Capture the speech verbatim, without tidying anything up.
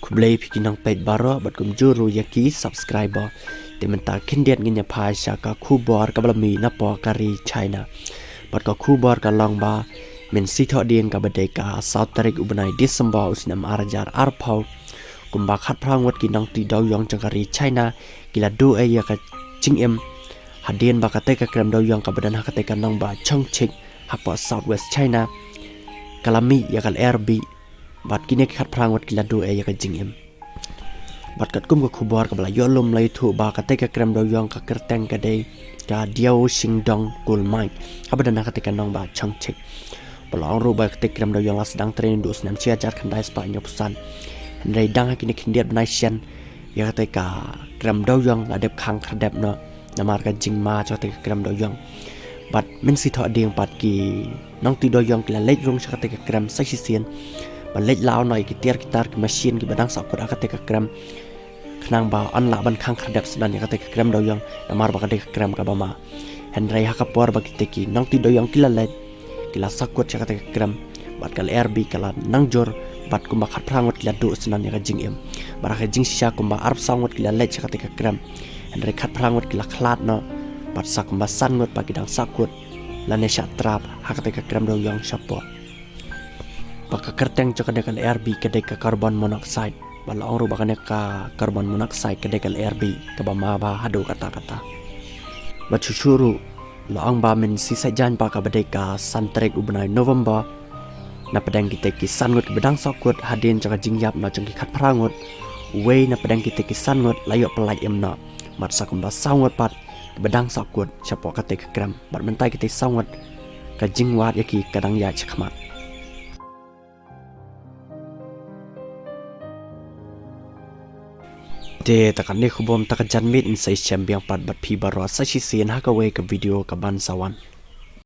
Khublei phi ki nongpeit baroh bad kumjuh ruh ïa ki subscriber. Te mynta khyndiat ngin ïa phai sha ka khubor kaba la mih napoh ka ri China. Bad ka khubor ka long ba mynta shi thohdieng kaba dei ka saw tarik u bnai December u snem ar hajar arphew, kumba khatphra ngut ki nongtih dewïong jong ka ri China ki la duh ei ïa ka jingim hadien ba katei ka krem dewïong kaba don ha katei ka nongbah Chongqing hapoh South West China ka la mih ïa ka lyer bih. Bad kine ki khatphra ngut ki la duh ei ïa ka jingim. Bad katkum ka khubor kaba la ïoh lum la ïathuh ba katei ka krem dewïong ka kyrteng ka dei ka Diao Shingdong Gold Mine kaba don ha katei ka nongbah Chongqing. Ba la ong ruh ba katei ka krem dewïong la sdang trei naduh u snem shi hajar khyndai spah hynñiewphew san. Hynrei dang ha kine khyndiat bnai shen ïa katei ka krem dewïong la dep khang khyrdep noh namar ka jingma jong katei ka krem dewïong. Bad mynta shi thohdieng pat ki nongtih dewïong ki la leit rung sha katei ka krem sa shisien, ba leit law noh ïa ki tiar ki tar ki machine kiba dang sahkut ha katei ka krem, khnang ba yn lah ban khang khyrdep sdang ïa katei ka krem dewïong namar ba ka dei ka krem kaba ma. Hynrei ha ka por ba kitei ki nongtih dewïong ki la leit, ki la sahkut sha katei ka krem, bad ka lyer bih ka la nang jur, bad kumba khatphra ngut ki la duh sdang ïa ka jingim. Bad ha ka jingshisha kumba arphew saw ngut ki la leit sha katei ka krem, hynrei khatphra ngut ki la khlad noh, bad sa kumba san ngut pat ki dang sahkut lane shah trap ha katei ka krem dewïong shapoh. Ba ka kyrteng jong kane ka lyer bih ka dei ka carbon monoxide. Ba la ong ruh ba kane ka carbon monoxide ka dei ka lyer bih kaba ma bha haduh katta katta. Bad shuh shuh ruh la ong ba mynta shi saitjaiñ pat kaba dei ka san tarik u bnai November, na pdeng kitei ki san ngut kiba dang sahkut hadien jong ka jingïap noh jong ki khatphra ngut, uwei na pdeng kitei ki san ngut la ïoh pyllait im noh. Bad sa kumba saw ngut pat kiba dang sahkut shapoh katei ka krem. Bad mynta kitei saw ngut ka jingwad ïa ki ka dang ïaid shakhmat. Te ta kane khubor mynta ka janmiet, ngin sa ïashem biang pat bad phi baroh sa shisien ha kawei ka video kaban sa wan.